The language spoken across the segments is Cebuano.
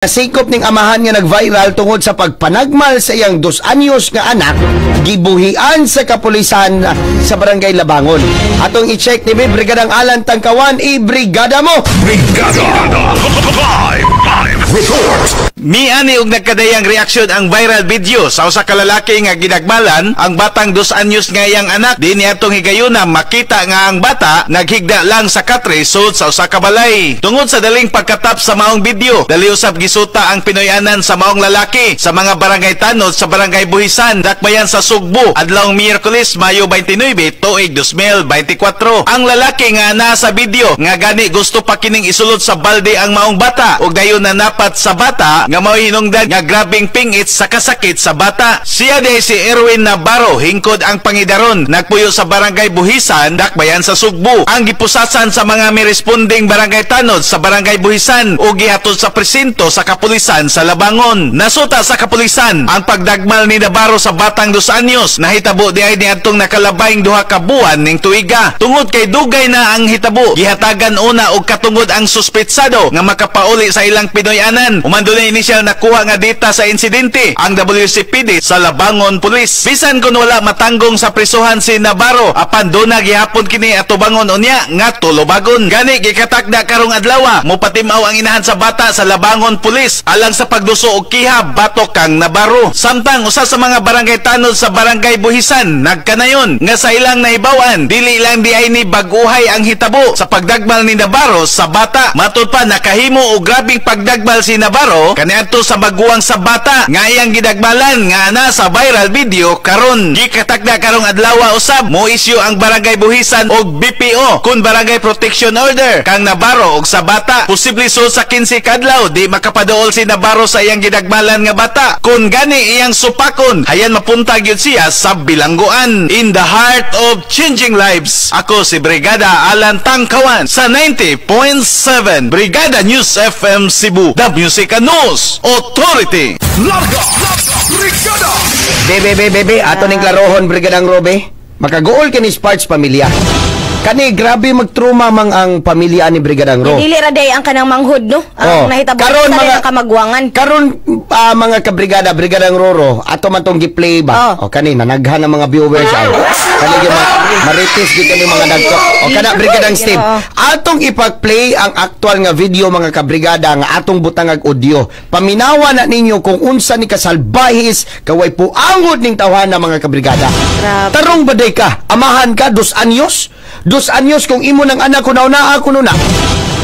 Nasikop ning amahan nga nag-viral tungod sa pagpanagmal sa iyang 2 anyos nga anak, gibuhian sa kapulisan sa Barangay Labangon. Atong i-check ni Brigadang Alan Tangkawan, i-brigada mo! Brigada Live Live Report. Miani og nagkadayang reaksyon ang viral video sa usa ka lalaki nga gidagmalan ang batang 2 anyos nga iyang anak. Di niadtong higayuna, makita nga ang bata naghigda lang sa katre sud sa usa ka balay. Tungod sa daling pagkatap sa maong video, dali usab gisuta ang Pinoyanan sa maong lalaki sa mga barangay tanod sa Barangay Buhisan, Dakbayan sa Sugbo, adlawng Miyerkules, Mayo 29, tuig 2024. Ang lalaki nga naa sa video nga gani gusto pa kining isulod sa balde ang maong bata ug dayon nanapat sa bata nga mao'y hinungdan nga grabing pingit sa kasakit sa bata. Siya diay si Erwin Navarro, hingkod ang pangidaron, nagpuyo sa Barangay Buhisan, Dakbayan sa Sugbo. Ang gipusasan sa mga miresponding barangay tanod sa Barangay Buhisan ug gihatod sa presinto sa kapulisan sa Labangon. Nasuta sa kapulisan ang pagdagmal ni Navarro sa batang 2 anyos nahitabo diay niadtong nakalabayng 2 ka buwan ning tuiga. Tungod kay dugay na ang hitabo, gihatagan una og katungod ang suspetsado nga makapauli sa ilang Pinoy-anan. Human dunay inisyal nakuha nga data sa insidente ang WCPD sa Labangon Police. Bisan kung wala matanggong sa prisuhan si Navarro, apan duna gihapon kini atubangon unya nga tulubagon. Gani gikatakda karong adlaw mopatimaw ang inahan sa bata sa Labangon Police alang sa pagduso og kiha batok kang Navarro. Samtang usa sa mga barangay tanod sa Barangay Buhisan nagkanayon nga sa ilang nahibaw-an, dili lang di ay ni bag-uhay ang hitabo sa pagdagmal ni Navarro sa bata. Matud pa, nakahimo og grabing pagdagmal si Navarro kaniadto sa maguwang sa bata nga iyang gidagmalan nga ana sa viral video karon. Gikatakda karong adlaw usab mo issue ang Barangay Buhisan og BPO kun Barangay Protection Order kang Navarro og sa bata. Posible sulod sa 15 kadlaw di makapaduol si Navarro sa iyang gidagmalan nga bata. Kung gani iyang supakon, hayan mapunta gyud siya sa bilangguan. In the heart of changing lives, ako si Brigada Alan Tangkawan sa 90.7 Brigada News FM Cebu, The Music and News Authority. Larga Brigada. Bebe, bebe, bebe, ato ning klarohon, Brigadang Robe. Makaguol kini parts pamilya. Kani grabe magtruma mang ang pamilya ni Brigadang Ro. Dili ra day ang kanang manghud, no? Ang Oh, nahitabo karon sa mga kamagwangan. Karon mga kabrigada, Brigadang Roro, ato man tong gi-play ba? Oh. O kani nanaghan ang mga viewers ay. Kani gyud marites gyud kani mga nagko. O kana, Brigadang Steve. Ginoo. Atong ipag-play ang aktual nga video, mga kabrigada, nga atong butangag audio. Paminawa na ninyo kung unsa ni kasalbahis, kaway puangod ning tawhana, mga kabrigada. Grabe. Tarong ba day ka? Amahan ka 2 anyos? 2 anyos kung imo ng anak kunaw na ako na.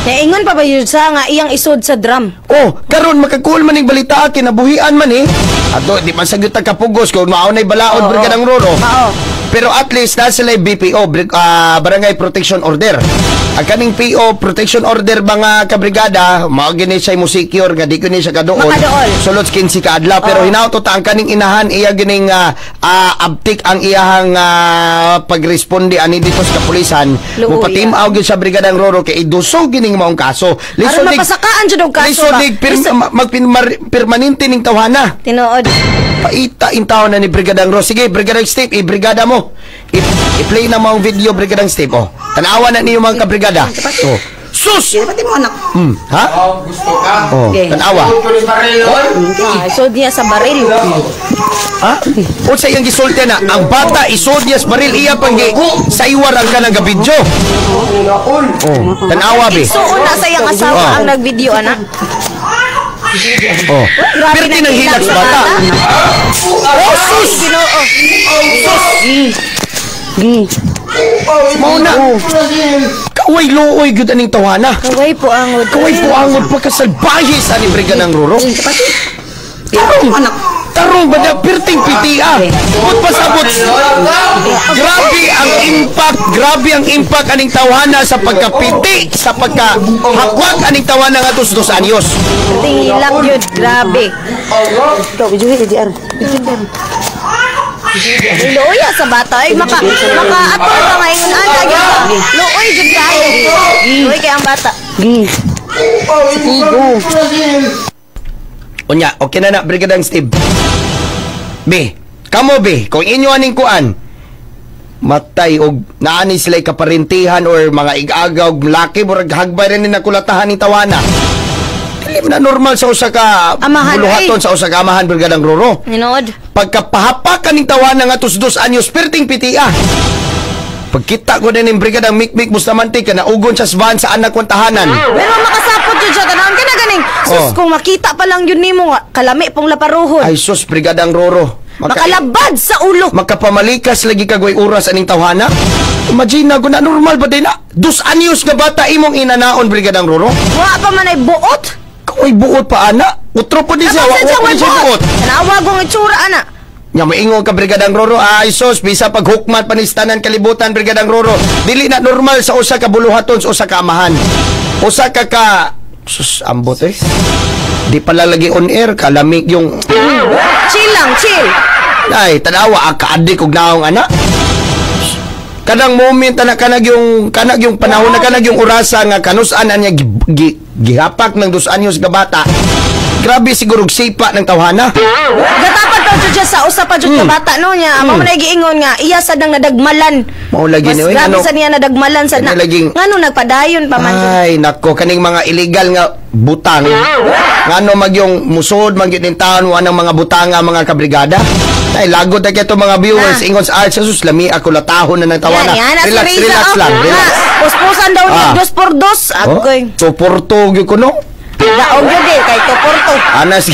Naingon pa ba yun sa nga iyang isod sa drum? Oh, karon makakuol man ning balita, kinabuhian man eh. Ato di man sa gyud kapugos kung mao nay balaod, Brigadang Roro. Mao. Pero at least na sila BPO, Barangay Protection Order. Ang kaning PO Protection Order, mga kabrigada, mao gini siya mo secure nga di ko ni siya kaduol. Makaduol. Sulod 15 ka adlaw, pero hinaut ta ang kaning inahan iya gining abtik ang iyahang pagresponde ani dito sa kapulisan. Luoy, Mupatim-aw gyud sa Brigadang Roro kay idusog gining maong kaso. Aron mapasakaan jud og kaso Lisod ba? nig magpermanente ning tawhana. Tinuod. Paita in taon na ni Brigadang Ro. Sige, Brigadang Steve, i-brigada mo. I-play na mo ang video, Brigadang Steve. Oh. Tanawa na niyo, mga kabrigada. Oh. Sus! Pati mo anak. Ha? Gusto ka? Oh, Okay. tanawa. Isod niya sa baril. Ha? Unsa iyang gisulti na? Ang bata isod niya sa baril, iya pang sa iwar ang kanang gabidyo. Oh, tanawa be. Igsuon na sa iyang asawa ang nagvideo anak. Oh. Grabe Perti na ng hilak sa sa bata. Oh, sus! Ginoo. Mao na. Kaway luoy gyud aning tawana. Kaway po angod. Kaway po angod pagkasalbahe sa ni Brigadang Roro. Tarong! Tarong ba na pirting pitia? But pasabot. Grabe ang impact, grabe ang impact aning tawhana sa pagkapiti, sa pagkahakwak aning tawhana nga tos 2 anyos. Perting hilak yun. Grabe. Ikaw, video ka JR. Luoy sa bata ay maka maka ato ka nga ingon ana gyud ka. Luoy jud kayo. Luoy kay ang bata. Igo. Unya, okay na na, Brigadang Steve. B, kamo B, kung inyo aning kuan, matay og naani sila kaparentihan or mga igagaw og laki, murag hagbay rin ni nakulatahan ni tawana. Dili Dili man na normal sa usa ka Amahan, buluhaton ay. Sa usa ka amahan, Brigadang Roro. Hinood. Pagkapahapakan ning tawana nga tus 2 anyos, perting pitia. Pagkita ko din ning Brigadang Mikmik Bustamante kanaugon sa van sa anak kong tahanan. Pero makasapot jud siya, tanawon ka na ganing. Sus, kung makita pa lang yun nimo nga kalami pong laparuhon. Ay sus, Brigadang Roro. Makalabad sa ulo. Makapamalikas lagi kagway oras aning tawhana. Imagine na na normal ba din na? 2 anyos nga bata imong inanaon, Brigadang Roro. Wa pa man ay buot. Kung ay buot pa ana, utro po din siya, wa Kapag wa po siya din siya buot. Tanawa kong itsura ana. Nya maingon ka, Brigadang Roro, ay sus, bisa pag hukmat panistanan kalibutan, Brigadang Roro. Dili na normal sa usa ka buluhaton sa usa ka amahan. Usa ka ka sus, ambot eh. Di pala lagi on air kalamig yung Chill lang, chill. Ay, tanawa ang kaadik og naong ana. Kanang moment na kanag yung panahon na kanag yung orasa nga kanusan niya gihapak ng 2 anyos nga bata. Grabe siguro og sipa ng tawhana. Gatapad pa jud siya sa usa pa jud ka bata no niya. Mao man ay giingon nga iya sad nang nadagmalan. Mao lagi Mas ni, oy, grabe ano- sa niya nadagmalan sad na. Kani laging- Ngano nagpadayon pa man jud. Ay, nako, kaning mga illegal nga butang. Ngano magyong musod man gyud ning taon wa ng mga butanga, mga kabrigada. Ay, lagot na kaayo mga viewers Ah. ingon sa Arch Jesus, lami ako latahon na ng tawana. Yan, yan, Relax, si Riza, relax oh. lang, relax. Ah, puspusan daw niya, dos por dos. Agoy. Oh, suporto gyud ko no. Daog yun eh, kay Toporto. Anas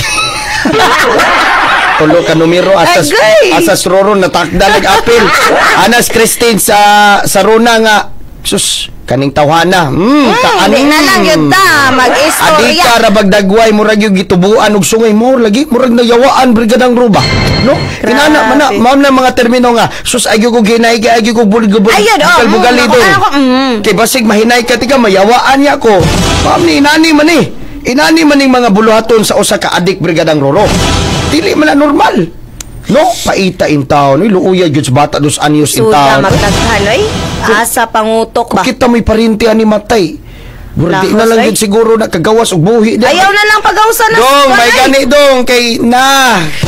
tulo ka numero asas Agay! asas roro natakda nag-apil. Anas Christine sa Rona nga sus kaning tawhana. Di na lang yun ta, mag-istorya. Adika ra bagdagway, murag yung gitubuan og sungay mo lagi murag nayawaan, Brigadang Ruba. No? Inana man na mao na mga termino nga sus ay ko ginay kay ay ko bulgubol. Ayun, oh, Bugali ako, do. ako. Kay basig mahinay ka tika mayawaan niya ko. Ma'am ni inani man ni. Inani man ning mga buluhaton sa usa ka adik, Brigadang Roro. Dili man na normal. No, paita in town. Uy, luuya gyud sa bata 2 anyos in Suda town. magdaghan, oy. Asa pangutok ba? Kita may parinti ani matay. Murag di na Lahos, lang ay. gyud siguro nakagawas og buhi di. Ayaw na lang pagawsa na. Dong, may Ay. gani dong kay na.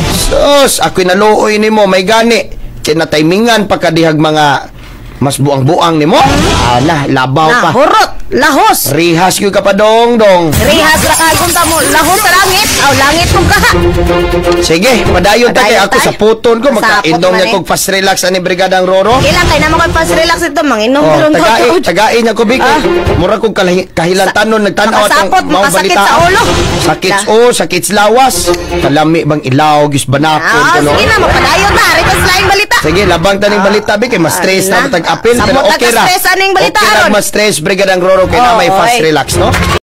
Sus, ako'y naluoy nimo, may gani. Kay nataymingan pa kadihag mga mas buang-buang nimo. Ana, labaw Na, pa. hurot, lahos. Rihas gyud ka pa dong, dong. Rihas ra kagon ta mo, lahos sa langit. Aw, langit mong kaha. Sige, padayon ta kay Padayon ako ta. sa puton ko Sapot makainom man niya eh. kog fast relax ani Brigadang Roro. Ilang kay namo kay fast relax ito, manginom Oh, karon tagai, to. tagai niya ko bigay. Mura kog kahilantanon nagtan-aw atong Makasapot, maong makasakit balita. sa ulo. Sakit La. oh, sakit sa lawas. Kalami bang ilaw gis banakon Ah, ko no. sige na, mapadayon ta. Rito sa laing balita. Sige, labang taning balita bi kay mas stress na Ala. matag apil Samot pero okay ra. na ka-stress aning balita Okay ra aron. mas stress, Brigadang Roro, kay na may Oo, fast oy. relax no.